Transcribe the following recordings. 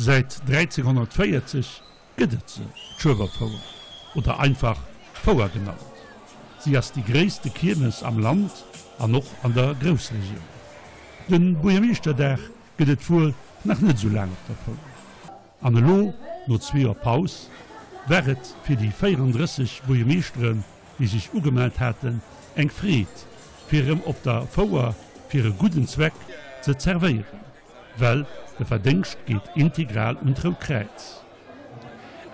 Säit 1340 gëtt et se, d'Schueberfouer, oder einfach Fouer genannt. Si ass déi gréisste Kiermes am Land an och an der Groussregioun. De Buergermeeschterdag gëtt et wuel nach net esou laang op der Fouer. An elo, no zwee Joer Paus, war et fir déi 34 Buergermeeschteren, déi sech ugemellt haten, eng Freed, fir erëm op der Fouer fir e gudden Zweck ze zerwéieren, well de Verdéngscht geet integral un d'Rout Kräiz.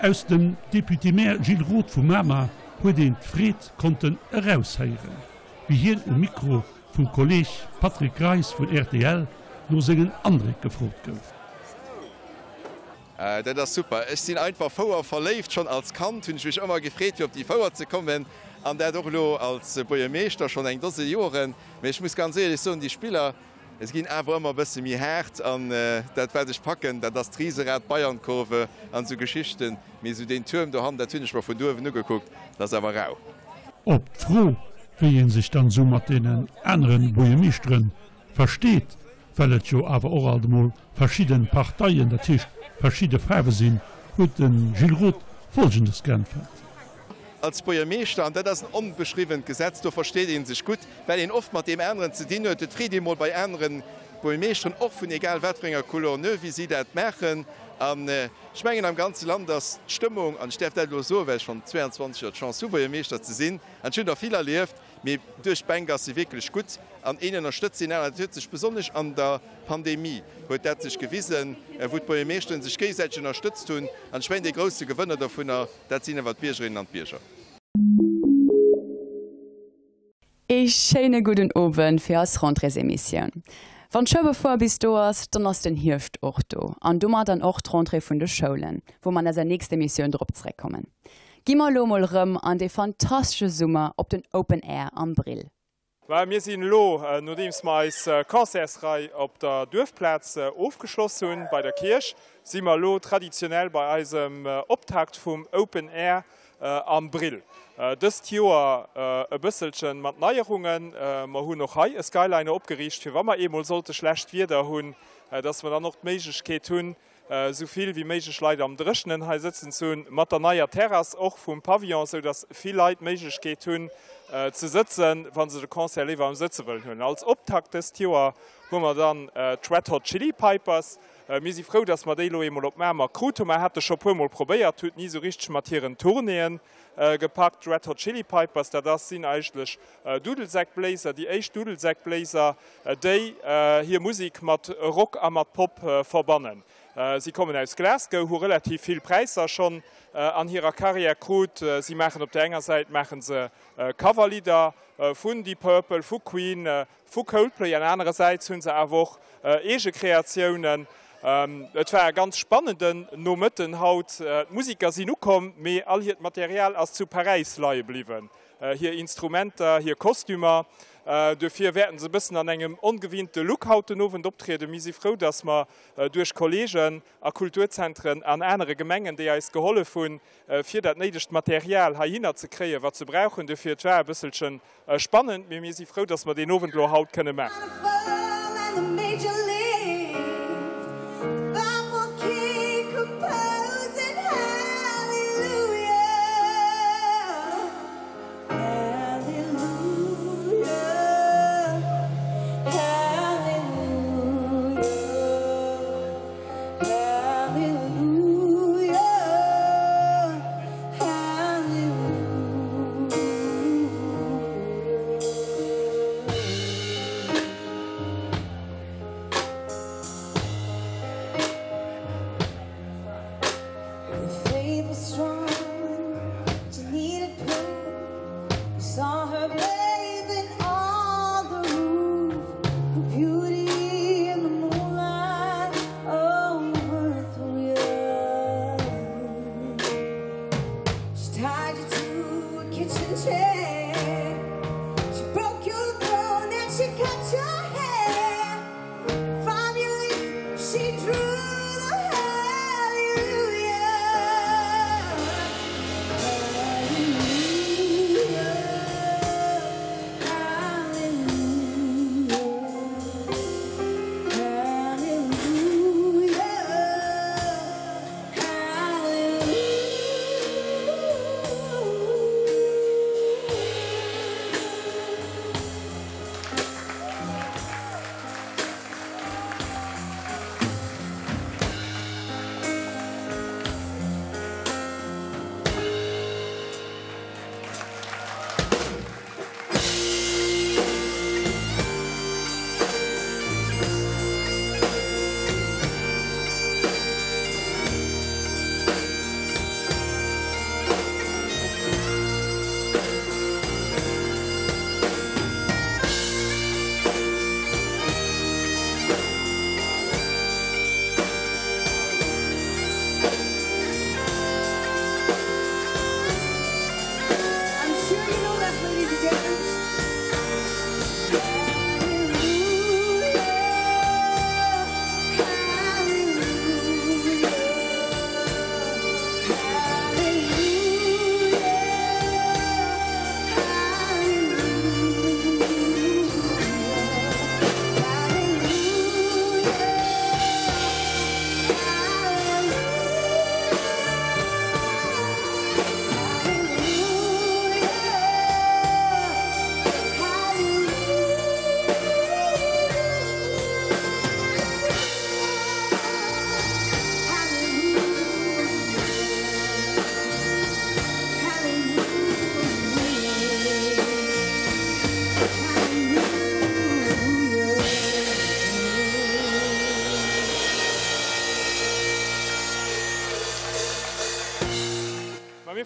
Aus dem Député-maire Gilles Roth vu Mamer huet een d'Freed konnten eraushéieren, wéi hien um Mikro vum Kolleeg Patrick Greis vun rtl no sengen Andréck gefrot gouf. Dat ass super. Ech sinn einfach Fouer verléift. Schonn als Kand hunn ech mech ëmmer gefreet fir op déi Fouer ze kommen an dat och elo als Buergermeeschter schonn eng Dose Joren. Mee ech muss ganz éierlech soen, déi Spiller se ginn awer ëmmer e bësse méi haart an dat wat ech packen, dat ass d'Riserad, d'Bayernkurve an esou Geschichten. Mee esou deen Tuerm dohannen, dat hunn ech mer vun uewen ugekuckt, dat ass awer rau. Op d'Fro, wéi ee sech dann esou mat deenen anere Buergermeeschteren versteet, well et jo awer och alt emol verschidde Parteien, dat heescht verschidde Faarwe sinn, huet de Gilles Roth Folgendes geäntwert. Als Buergermeeschter, an dat ass en onbeschriwwent Gesetz, do versteet ee sech gutt, well een oft mat deem aneren ze dinn huet. Et freet ee mol bei anere Buergermeeschteren, och vun egal wat fir enger Couleur, no, wéi si dat maachen. An ech mengen, am ganze Land ass d'Stëmmung, an ech däerf dat elo soen, well ech schonn 22 Joer d'Chance hu Buergermeeschter ze sinn, an ech hunn der vill erlieft, Mee duerch d'Bänk ass se wierklech gutt an een ënnerstëtzt deen aneren. Dat huet sech besonnesch an der Pandemie huet dat sech gewisen, wou d'Buergermeeschteren sech géigesäiteg ënnerstëtzt hunn. An ech mengen, dee grousse Gewënner dovunner, dat sinn awer d'Biergerinnen an d'Bierger. Ee schéine gudden Owend fir eis Rentréesemissioun. Wann d'Schueberfoire bis do ass, dann ass den Hierscht och do an domat dann och d'Rentrée vun de Schoulen, wou mer an eiser nächster Emissioun drop zeréckkommen. Gi mer elo mol rëm an dee fantastesche Summer op den Open Air am Brill. Mä mir sinn elo, nodeems mer eis Concertsrei op der Duerfplaz ofgeschloss hunn, bei der Kierch, si mer elo traditionell bei eisem Optakt vum Open Air am Brill. Dëst Joer e bësselche mat Neierungen. Mer hunn och hei e Skyliner opgeriicht, fir wa mer eemol sollte schlecht Wieder hunn, dass mer dann och d'Méiglechkeet hunn, esou vill wéi méiglech Leit am Dréchenen hei sëtzen ze hunn, mat der neier Terrass och vum Pavillon, esou dass vill Leit d'Méiglechkeet hunn ze sëtzen, wa se de Concert léiwer am Sëtze wëllen hunn. Als Optakt dëst Joer hu mer dann d'Red Hot Chili Pipers. Mir si frou, dass mer déi elo eemol op Mamer krut hunn. Mer hate scho puer Mol probéiert, huet ni esou richteg mat hiren Tournéeën gepackt. D'Red Hot Chili Pipers, dat ass, sinn eigentlech Dudelsäckbléiser, déi éischt Dudelsäckbléiser, déi hir Musek mat Rock a mat Pop verbannen. Si kommen aus Glasgow, hu relativ vill Präisser schonn an hirer Karriär krut. Si maachen op där enger Säit maache se Coverlidder vun Deep Purple, vu Queen, vu Coldplay an anerersäits hu se awer och eege Kreatiounen. Et war e ganz spannenden Nomëtten haut. D'Musiker sinn ukomm, mee all hiert Material ass zu Paräis leie bliwwen. Hir Instrumenter, hir Kostümer. Duerfir wäerten se e bëssen an engem ongewinnte Look haut den Owend optrieden. Mir si frou, dass mer duerch Kolleegen a Kulturzentren an anere Gemengen, déi eis gehollef hunn, fir dat néidegt Material heihinner ze kréien, wat se brauchen. Duerfir, et war e bësselchen spannend, mee mir si frou, dass mer deen Owend elo haut kënne maachen.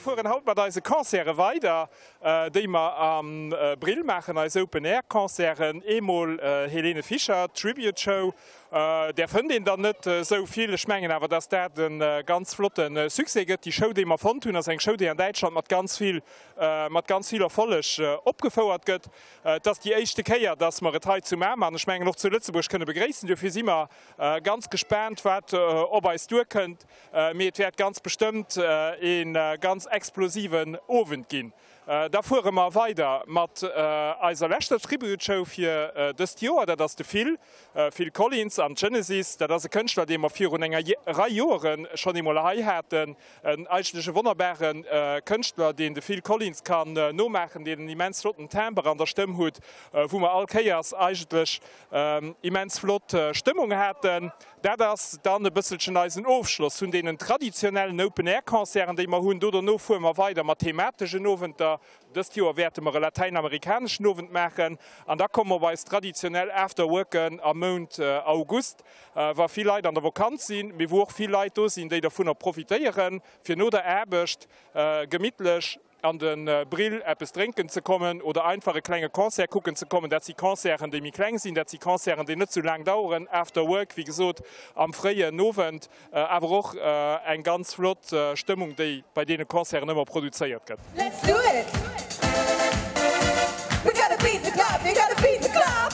fueren haut mat eise Concerte weider, déi mer am Brill maachen, eis Open Air Concerten. Eemol Helene Fischer, Tribute Show, där fënnt een der net esou vill. Ech mengen awer, dass dat e ganz flotte Succès gëtt. Déi Show, déi mer fonnt hunn, ass eng Show, déi an Däitschland mat ganz vill, mat ganz vill Erfolleg opgefouert gëtt. Et ass déi éischte Kéier, dass mer et hei zu Mamer an ech mengen och zu Lëtzebuerg kënne begréissen. Dofir si mer ganz gespaant, wat op eis duerkënnt. Mee et wäert ganz bestëmmt ee ganz explosiven Owend ginn. Da fuere mer weider mat eiser leschter Tribute-Show fir dëst Joer. Dat ass de Phil, Phil Collins an Genesis. Dat ass e Kënschtler, dee mer virun enger Rei Joere schonn eemol hei haten. En eigentlech e wonnerbare Kënschtler, deen de Phil Collins kann nomaachen, deen en immens flotten Timbre an der Stëmm hutt, wou mer all Kéiers eigentlech immens flott Stëmmung haten. Dat ass dann e bësselchen eisen Ofschloss vun deenen traditionellen Open-Air-Concerten, déi mer hunn. Do dono fuere mer weider mat themategen Owenter. Dëst Joer wäerte mer e latäinamerikaneschen Owend maachen. An da komme mer op eis traditionell After-Worken am Mount August, wa vill Leit an der Vokanz sinn, mee wou och vill Leit do sinn, déi dervunner profitéieren, fir no der Aarbecht gemittlech an de Brill eppes drénken ze kommen oder einfach e klenge Concert kucken ze kommen. Dat si Concerten, déi méi kleng sinn, dat si Concerten, déi net sou laang daueren. After Work, wéi gesot, am fréien Owend, awer och eng ganz flott Stëmmung, déi bei deene Concerten ëmmer produzéiert gëtt. Let's do it! We gotta beat the clock, we gotta beat the clock!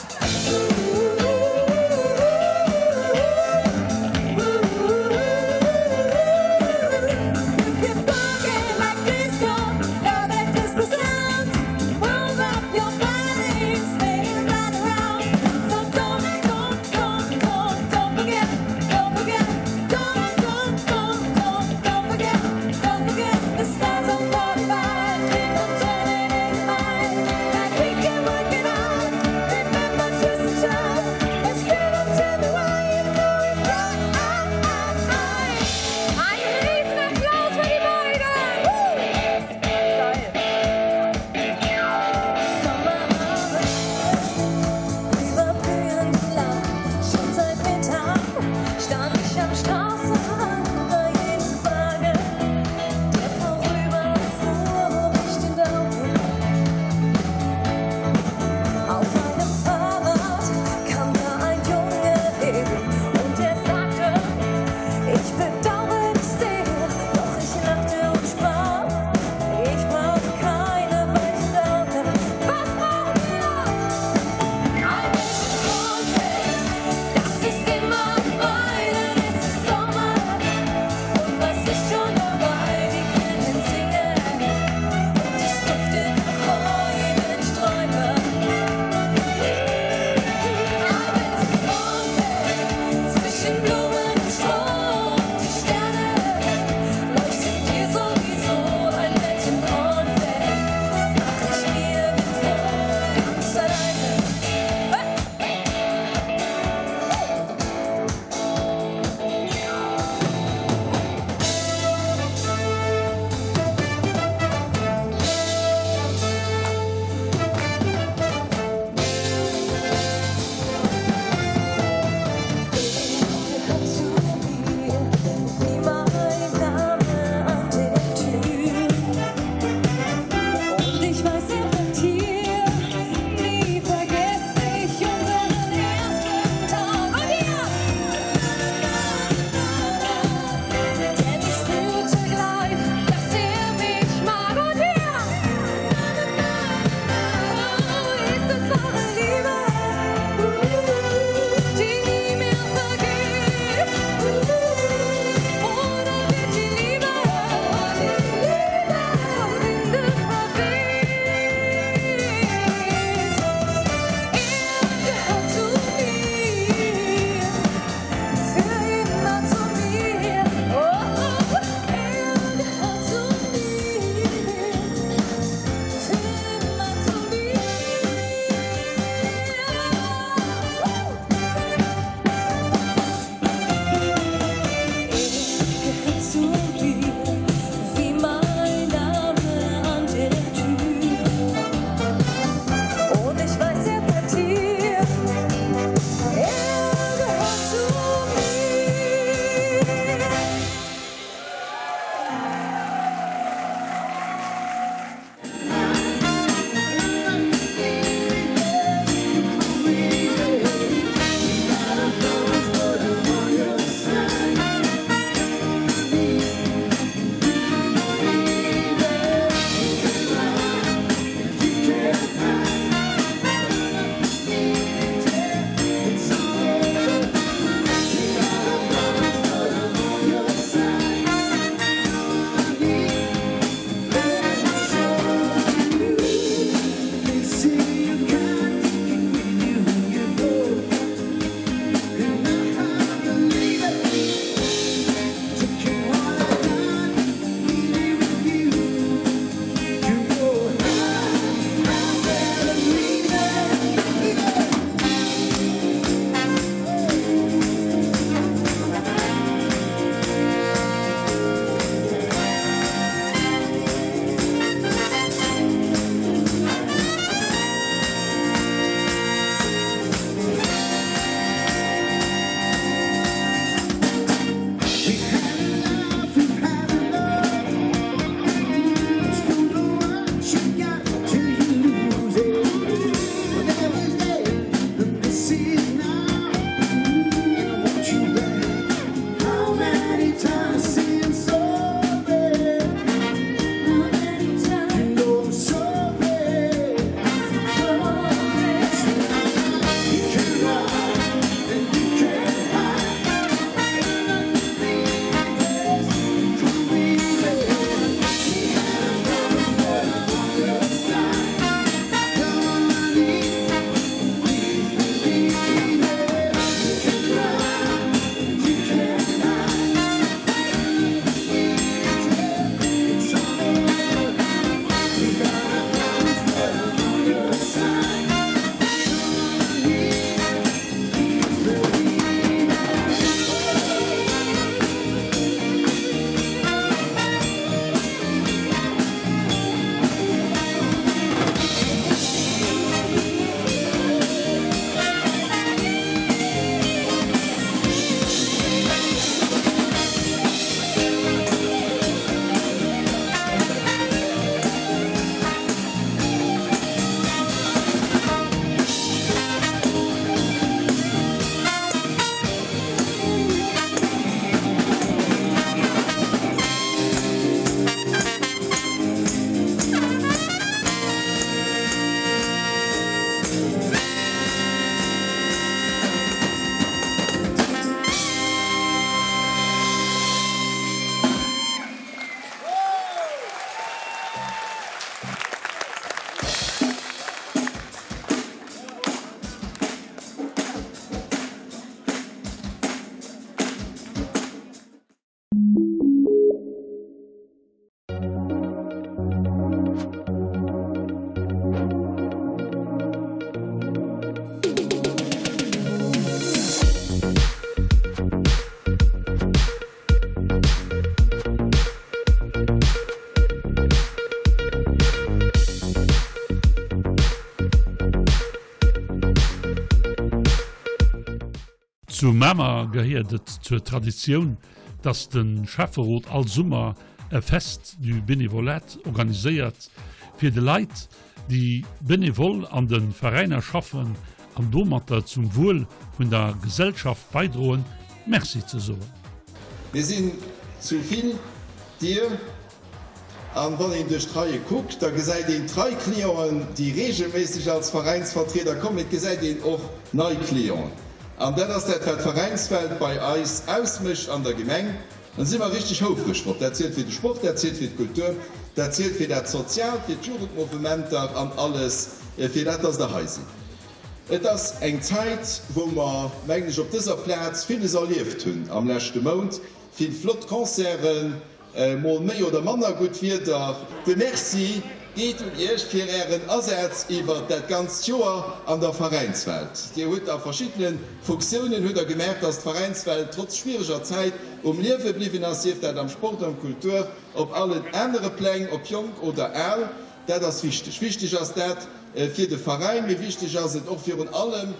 Zu Mamer gehéiert et zur Traditioun, dass de Schäfferot all Summer e Fest du Bénévolat organiséiert, fir de Leit, déi benevol an de Veräiner schaffen an domatter zum Wuel vun der Gesellschaft beidroen, Merci ze soen. Mir sinn zu vill, Dir. An wann een duerch d'Reie kuckt, da gesäit een trei Clienten, déi regelméisseg als Veräinsvertrieder kommen, mee et gesäit een och nei Clienten. An dat ass dat, wat d'Veräinswelt bei eis ausmécht an der Gemeng. An da si mer richteg houfreg drop. Dat zielt fir de Sport, dat zielt fir d'Kultur, dat zielt fir dat Soziaalt, fir d'Jugendmouvementer an alles, fir dat, dass der hei sidd. Et ass eng Zäit, wou mer, mengen ech, op dëser Plaz villes erlieft hunn am leschte Mount, vill flott Concerten, Mol méi oder manner gutt Wieder. De Merci geet un Iech fir Ären Asaz iwwert dat ganzt Joer an der Veräinswelt. Dir hutt a verschiddene Funktiounen hutt der gemerkt, dass d'Veräinswelt trotz schwiereger Zäit um Liewe bliwwen ass, sief dat am Sport, am Kultur, op allen anere Pläng, ob jonk oder al. Dat ass wichteg. Wichteg ass dat fir de Veräin, mee wichteg ass et och virun allem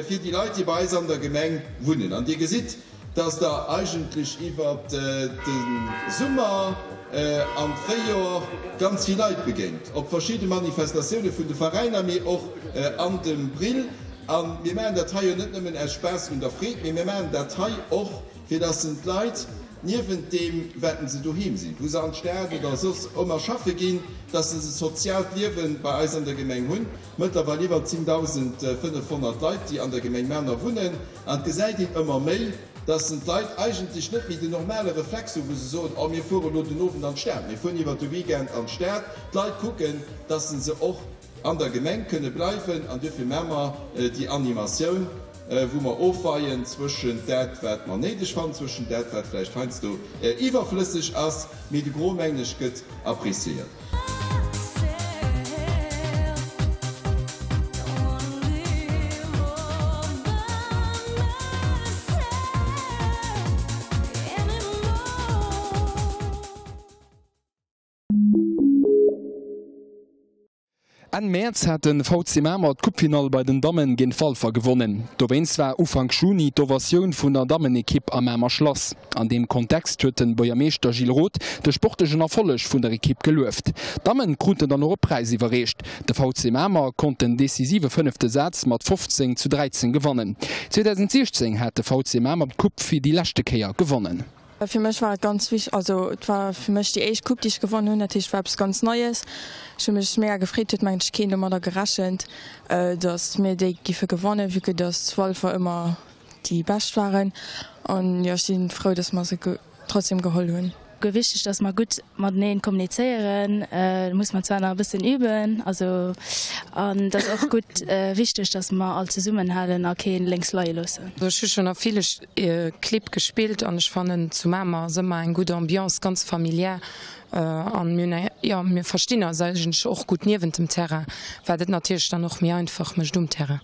fir déi Leit, déi bei eis an der Gemeng wunnen. An Dir gesitt, dass Der eigentlech iwwert de Summer an d'Fréijoer ganz vill Leit begéint, op verschidde Manifestatioune vun de Veräiner, mee och an dem Brill. A mir maachen dat hei jo net nëmmen aus Spaass un der Freed, mee mir maachen dat hei och, fir dass d'Leit niewent deem, wat se doheem sinn, wou se an d'Stad oder soss ëmmer schaffe ginn, dass se e soziaalt Liewe bei eis an der Gemeng hunn. Mëttlerweil iwwer 10.500 Leit, déi an der Gemeng Mamer wunnen. An et gesäit een ëmmer méi, dass d'Leit eigentlech net méi den normale Reflex hunn, wou se soen, oh mir fuere lo den Owend an d'Stad, mir fueren iwwert de Weekend an d'Stad. D'Leit kucken, dass se och an der Gemeng kënne bleiwen. An duerfir maache mer déi Animatioun, wou mer ofweien zwëschent dat, wat mer néideg fannen, zwëschent dat, wat vläicht heiansdo iwwerflësseg ass. Mee de Gros, mengen ech, gëtt appréciéiert. Enn Mäerz hat de VC Mamer d'Coupefinall bei den Dammen géint Walfer gewonnen. Dowéinst war Ufank Juni d'Ovatioun vun der Dammenekipp am Mamer Schlass. An deem Kontext huet de Buergermeeschter Gilles Roth de sportlechen Erfolleg vun der Ekipp gelueft. D'Dammen kruten dann och e Präis iwwerreecht. De VC Mamer konnt den decisive fënnefte Saz mat 15 zu 13 gewannen. 2016 hat de VC Mamer d'Coupe fir déi leschte Kéier gewonnen. Fir mech war et ganz wichteg, also et war fir mech déi éischt Coupe déi ech gewonnen hunn, dat heescht et war eppes ganz Neies. Ech hu mech mega gefreet, huet mengen ech keen domadder gerechent, datt mir déi giffe gewannen, vue que datt Walfer ëmmer déi bescht waren an jo ech sinn frou dass mer se trotzdem geholl hunn. Wichteg dass mer gutt mateneen kommunizéieren, do musse mer zwar nach e bëssen üben, also an et ass och gutt wichteg dass mer all zesummen halen a keen lénks leie loossen. Ech hu schonn a ville Clibb gespillt an ech fannen zu Mamer ass ëmmer eng gutt Ambiance, ganz familiär an mir hunn eng, jo mir verstinn eis eigentlech och gutt niewent dem Terrain, wat et natierlech dann och méi einfach mécht um Terrain.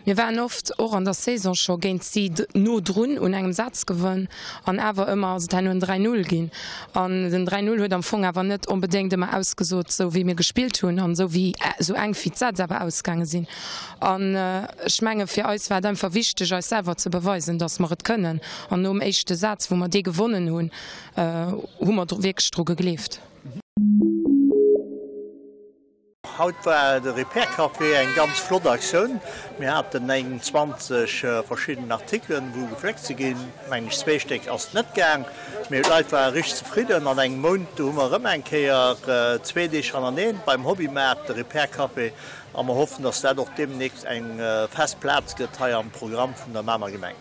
Mir waren oft och an der Saison scho géint si no drun un engem Saz gewonn an awer ëmmer ass et herno en 3, 0 ginn. An den 3, 0 huet am Fong awer net onbedéngt ëmmer ausgesot, esou wéi mir gespillt hunn an esou wéi esou enk wéi d'Sätz awer ausgaange sinn. An ech menge fir eis war et einfach wichteg eis selwer ze beweisen, datt mer et kënnen. An nom éischte Saz, wou mer dee gewonnen hunn, hu mer wierklech dru gegleeft. Haut war de Repair Café eng ganz flott Aktioun. Mir haten eng 20 verschidden Artikelen wou gefléckt si ginn. Mengen ech zwee Stéck ass net gaang, mee d'Leit ware richteg zefridden. An engem Mount do hu mer erëm eng Kéier zwee Deeg hanerneen beim Hobbymaart de Repair Café a mer hoffen, dass dat och deemnächst eng fest Plaz gëtt hei am Programm vun der Mamer Gemeng.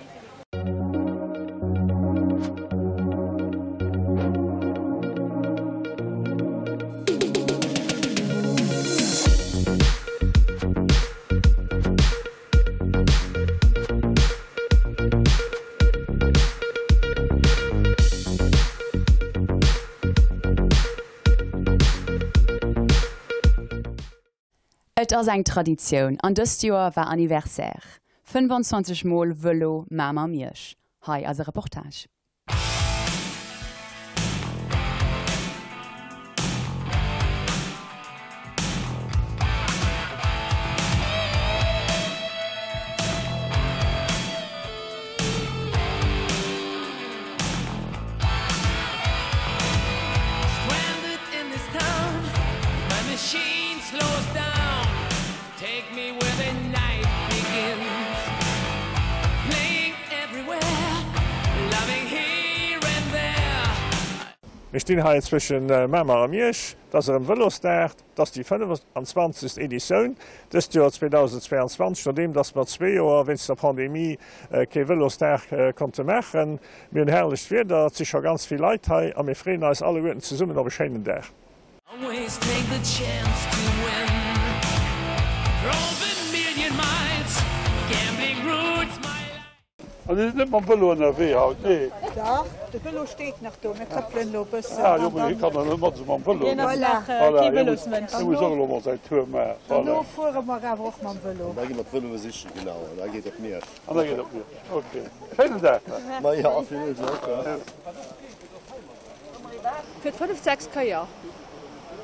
Et ass eng Traditioun an dëst Joer war Anniversaire, 25 mol Vëlo Mamer Miersch. Hei ass e Reportage. night begins. Playing everywhere, loving here and there. Mir stinn hei zwëschen Mamer a Miersch. Et ass erëm Vëlosdag. Et ass déi 25. Editioun dëst Joer 2022, nodeem datt mer zwee Joer wéinst der Pandemie kee Vëlosdag konnte maachen. Mir hunn herrlecht Wieder, et si scho ganz vill Leit hei a mir freeën eis alleguerten zesummen op e schéinen Dag. Always take the chance to win Drove a million miles Gambling ruins my life. An Dir sidd net mam Vëlo ënnerwee haut, nee? Dach, de Vëlo steet nach do, mir trëppelen elo e bëssen. Ah jo, mee hie kann dann net mat esou mam Vëlo, ne? Hien ass nach Voilà, kee hie muss, Vëlosmënsch. hie muss och elo mol säin Tour maachen. Voilà. Dono fuere mer awer och mam Vëlo. An da gi mer d'Vëloe sichen, genau, an da geet op Miersch. An da geet op Miersch, ok. Schéinen Dag nach. Ma jo, fir iech och. Fir d'fënneft, sechst Kéier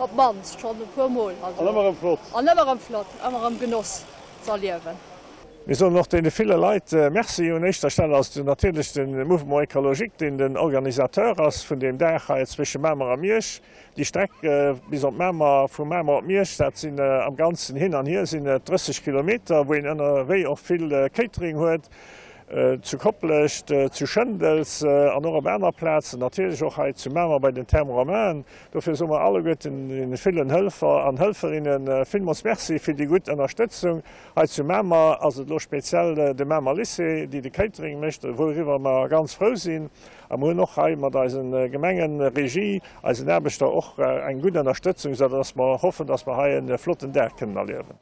op d'mannst, schonn e puer Mol. An ëmmer erëm flott. An ëmmer erëm flott, ëmmer erëm Genoss z'erliewen. Mir soen och deene ville Leit Merci. Un éischter Stell ass et natierlech de Mouvement Ecologique, deen den Organisateur ass vun deem Dag hei zwësche Mamer a Miersch. Déi Streck bis op Mamer, vu Mamer op Miersch, dat sinn am Ganzen hin an hier sinn et 30 Kilometer, wou een ënnerwee och vill Catering huet. Zu Koplescht, zu Schëndels an och op aner Plazen, natierlech och hei zu Mamer bei den Thermes Romains. Dofir soe mer alleguerten deene villen Hëlfer an Hëlferinne villmools Merci fir déi gutt Ënnerstëtzung. Hei zu Mamer ass et elo speziell de Mamer Lycée, déi de Catering mécht, wouriwwer mer ganz frou sinn. A mer hunn och hei mat eise Gemengeregie, eisen Aarbechter och eng gutt Ënnerstëtzung, soudass mer hoffen, dass mer hei e flotten Dag kënnen erliewen.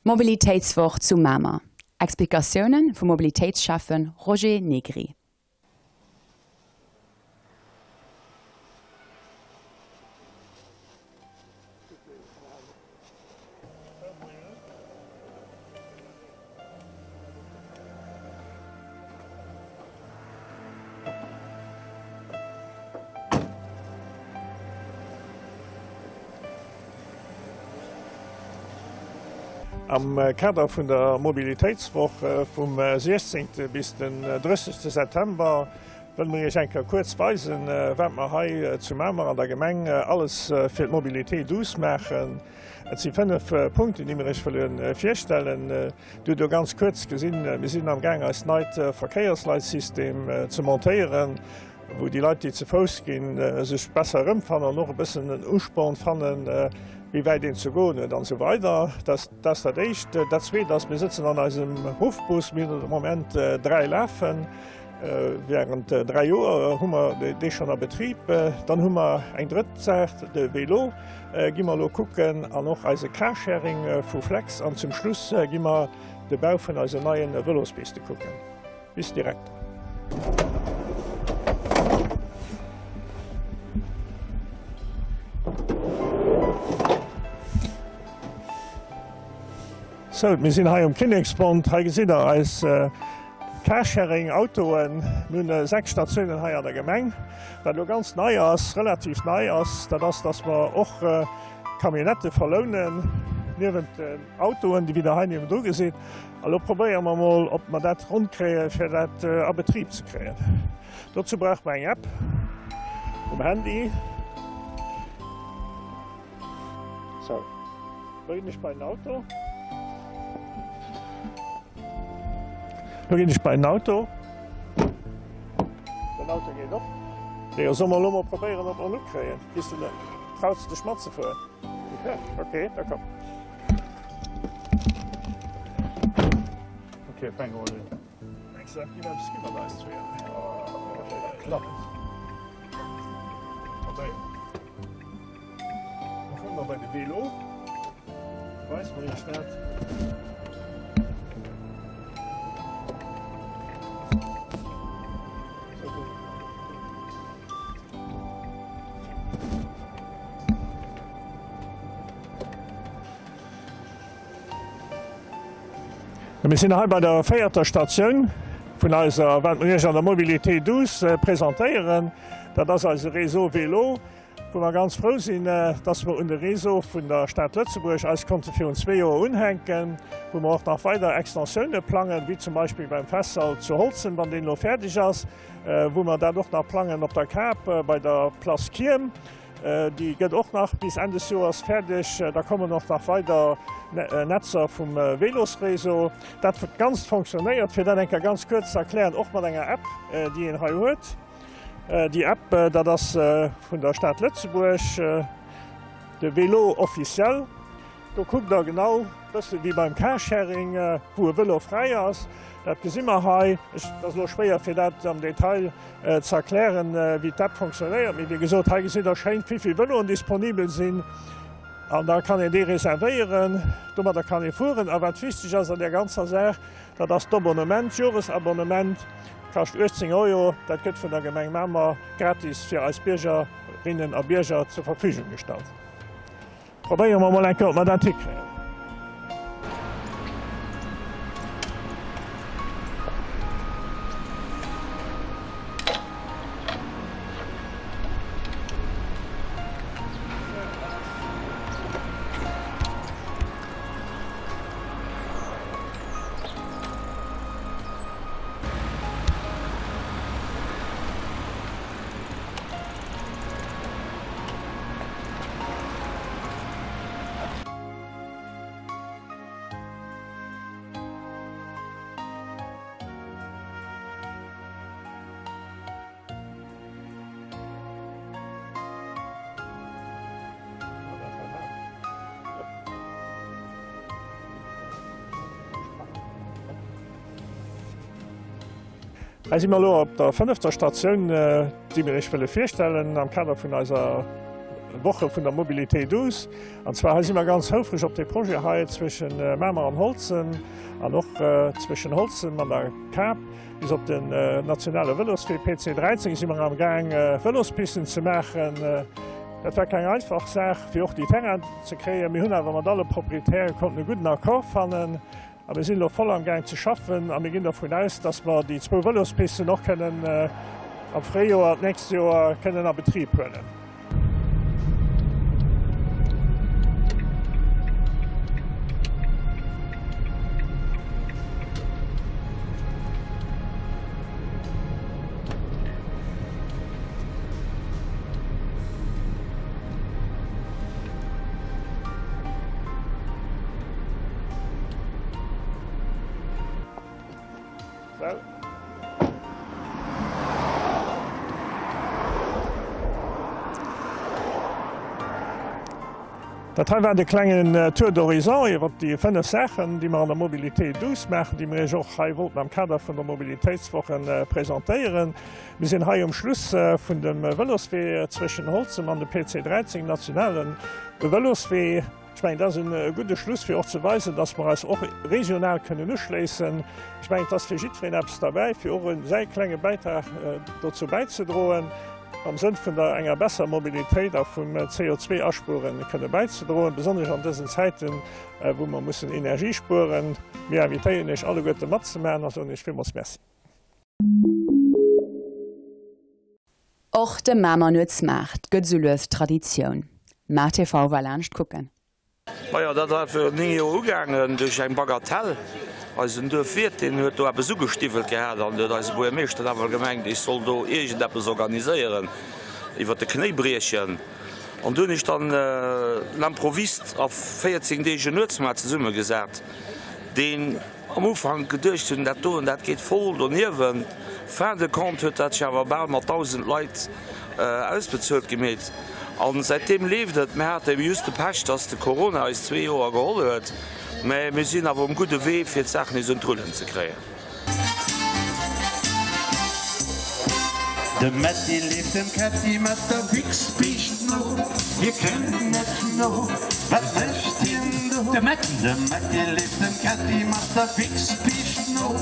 Mobilitéitswoch zu Mamer, Explikatioune vum Mobilitéitsschäffe Roger Negri. Am Kader vun der Mobilitéitswoch vum 16. bis den 30. September wëlle mir Iech eng Kéier kuerz weisen, wat mer hei zu Mamer an der Gemeng alles fir d'Mobilité douce maachen. Et si 5 Punkten, déi mir Iech wëlle virstellen. Dir hutt elo ganz kuerz gesinn, mir sinn am Gaang eist neit Verkéiersleitsystem ze montéieren, wou déi Leit, déi ze Fouss ginn, sech besser erëmfannen an och e bëssen en Usporn fannen, wéi wäit een ze goen huet an esou weider. Dat ass dat Éischt. Dat Zweet ass, mir sëtzen an eisem Ruffbus, mir hunn de Moment 3 lafen. Während 3 Joer hu mer dee schonn a Betrib. Dann hu mer eng drëtt Saach, de Vélo gi mer elo kucken an och eise Carsharing vu Flex. An zum Schluss gi mer de Bau vun eisen neie Vëlospiste kucken. Bis direkt. Sou, mir sinn hei um Kinnekspont. Hei gesitt der eis Carsharing Autoen. Mir hunn 6 Statiounen hei an der Gemeng. Wat elo ganz nei ass, relativ nei ass, dat ass, dass mer och Camionnettë verlounen, niewent den Autoen, déi wéi der hei niewendru gesitt. A lo probéiere mer mol, ob mer dat ronn kréien, fir dat a Betrib ze kréien. Dozou brauche mer eng App um Handy. Sou, lo ginn ech bei den Auto. Lo ginn ech bei den Auto. Den Auto geet op. Jo, solle mer elo mol probéieren, ob mer en ukréien? Giss de net? Traus de dech matzefueren? Ok, da komm. Ok, fänke mol un. Mengs de, dat géif eppes gi mat eis zweeën? Dat klappt. Probéieren. Da fuere mer bei de Velo. Weis mer iech dat. Mir sinn hei bei der véierter Statioun vun eiser, wat mir Iech an der Mobilité douce presentéieren. Dat ass eise Réseau Vélo, wou mer ganz frou sinn, dass mer un de Réseau vun der Stad Lëtzebuerg eis konnte virun zwee Joer unhänken, wou mer och nach weider Extensioune plangen, wéi zum Beispill beim Festsall zu Holzem, wann deen elo fäerdeg ass, wou mer dat och nach plangen op der Kap bei der Place Kierm. Déi gëtt och nach bis Enn des Joers fäerdeg. Da kommen och nach weider Netzer vum Vélosréseau. Dat Ganzt fonctionnéiert, fir dat eng Kéier ganz kuerz ze erklären, och mat enger App, déi een hei huet. Déi App, dat ass vun der Stad Lëtzebuerg, de Vélo officiel. Do kuckt der genau, bësse wéi beim Carsharing, wou e Vëlo fräi ass. Dat gesi mer hei. Et ass elo schwéier, fir dat am Detail ze erklären, wéi d'App fonctionnéiert. Mee wéi gesot, hei gesitt der schéin, wéi vill Vëloen disponibel sinn. An da kann een déi reservéieren. Domadder kann ee fueren. A wat wichteg ass an där ganzer Saach, dat ass d'Abonnement, d'Joresabonnement kascht 18 Euro. Dat gëtt vun der Gemeng Mamer gratis fir eis Biergerinnen a Bierger zur Verfügung gestallt. Probéiere mer mol eng Kéier, ob mer dat hikréien. Hei si mer elo op der fënnefter Statioun, déi mir Iech wëlle virstellen am Kader vun eiser Woche vun der Mobilité douce. An zwar hei si mer ganz houfreg op dee Projet hei zwëschen Mamer an Holzem an och zwëschen Holzem an der Kap bis op den nationale Vëloswee PC 13 si mer am Gaang Vëlospisten ze maachen. Dat war keng einfach Saach fir och déi Terrainen ze kréien. Mir hunn awer mat alle Proprietäre konnten e gudden Accord fannen. A mir sinn elo voll am Gaang ze schaffen a mir ginn dervun aus, dass mer déi zwou Vëlospisten och kënnen am Fréijoer d'nächst Joer kënnen a Betrib huelen. Dat hei war de klengen Tour d'horizon iwwer déi 5 Saachen, déi mer an der Mobilité douce maachen, déi mer Iech och hei wollten am Kader vun der Mobilitéitswoche presentéieren. Mir sinn hei um Schluss vun dem Vëloswee zwëschen Holzem an dem PC 13, nationale Vëloswee. Ech mengen, dat ass e gudde Schluss, fir och ze weisen, dass mer eis och regional kënnen uschléissen. Ech mengen, et ass fir jiddwereen eppes derbäi, fir och säi klenge Bäitrag dozou bäizedroen, am Sënn vun der enger besserer Mobilitéit a vum CO2-Aspueren kënne bäizedroen, besonnesch an dësen Zäiten, wou mer mussen Energie spueren. Mir invitéieren Iech alleguerte matzemaachen a soen Iech villmools Merci. Och de Mamer Nuetsmaart gëtt sou lues Traditioun. MaarTV war laanscht kucken. Majo, dat hat virun 9 Joer ugaangen duerch eng Bagatelle. Eisen Duerfwiert, deen huet do eppes ugestiwwelt gehat an du huet eise Buergermeeschter awer gemengt, ech soll do iergendeppes organiséieren, iwwer de Knéi briechen. An du hunn ech dann l'improviste a 14 Deeg en Nuetsmaart zesummegesat, deen Am Ufank geduecht hunn, dat doen, dat geet voll doniewent. Fin de compte huet dat sech awer bal mat 1.000 Leit ausbezuelt gemeet. A säitdeem leeft et. Mir hate just de Pech, dass de Corona eis zwee Joer geholl huet, mä mir sinn awer um gudde Wee, fir d'Saach nees un d'Rullen ze kréien. De Metty leeft dem Ketty mat der Wichsbiischt no, hie kënnt net no, wat mécht hien do? De Metty. De Metty leeft dem Ketty mat der Wichsbiischt no,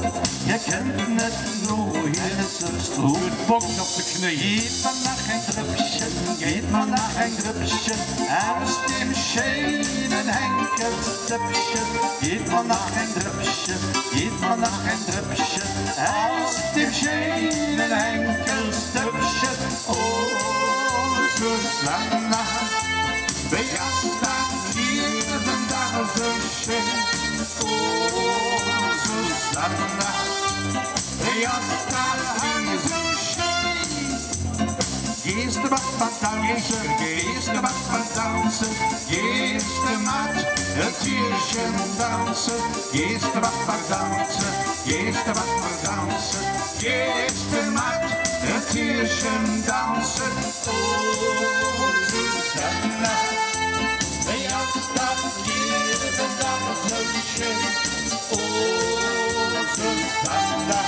hie kënnt net no, hien is soss dru. Huet Bock op de Knéi. Geet mer nach eng Drëppchen, geet mer nach eng Drëppchen aus deem schéinen Henker. Henkelsdëppchen, Gitt mer nach en Drëppchen, gitt mer nach en Drëppchen aus deem schéinen Henkelsdëppchen. O Susanna, wéi ass dat Liewen dach esou schéin? O Susanna, wéi ass dat hei esou schéin? Gees de mat mer danzen, gees de mat mer danzen, gees de mat het Tierchen danzen, gees de mat mer danzen, gees de mat mer danzen, gees de mat het Tierchen danzen. O Susanna, wéi ass dat Liewen dach esou schéin? O Susanna,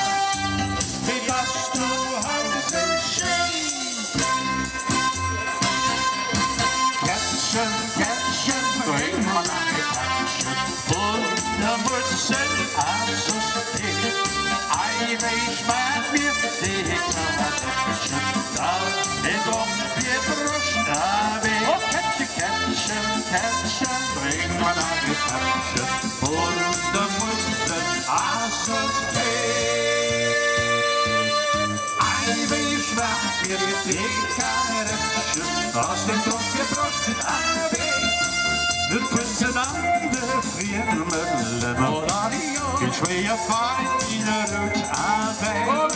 wéi bass du haut esou schéin? Kättchen, Kättchen, bréng mer nach e Pättchen vun der Musel a soss Tee. Ei, wéi schmaacht mir dee Kadeppchen, dat et op hir Broscht a wéi. O Kättchen, Kättchen, Kättchen, bréng mer nach e Pättchen vun der Musel a soss Tee. Ei, wéi schmaacht mir dee Kadeppchen, ass den op hir Broscht a wéi. Et putzen an de Friemelen Vill schwéier feine Rout a Wäin.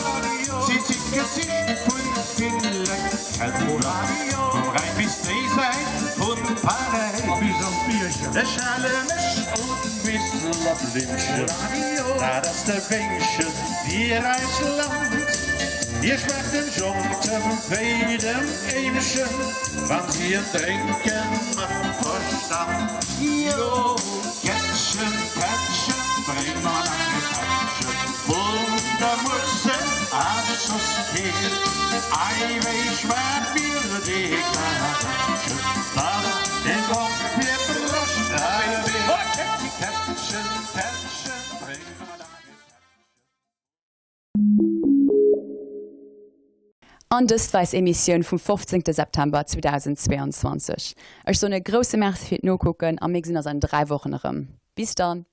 Si si d'Gesicht vun ville Kenner, vum Rhäin bis déi Säit vun Paräis. Ech hale mech un d'Miseler Blimmchen, dat ass de Wéngchen fir eis Land. Hie schmaacht dem Jongtem wéi dem Éimchen, wann si en drénken mat Verstand. Jo, Kättchen, Kättchen, bréng mer nach e Pättchen vun der Musel a soss Tee. Ei, wéi schmaacht mir dee Kättchen, dass en op hir Broscht wéi. Kättchen, Kättchen, bréng mer nach e Pättchen. An dëst war eis Emissioun vum 15 September 2022. Ech soen e grousse Merci fir d'Nokucken a mir gesinn eis an 3 Wochen erëm. Bis dann!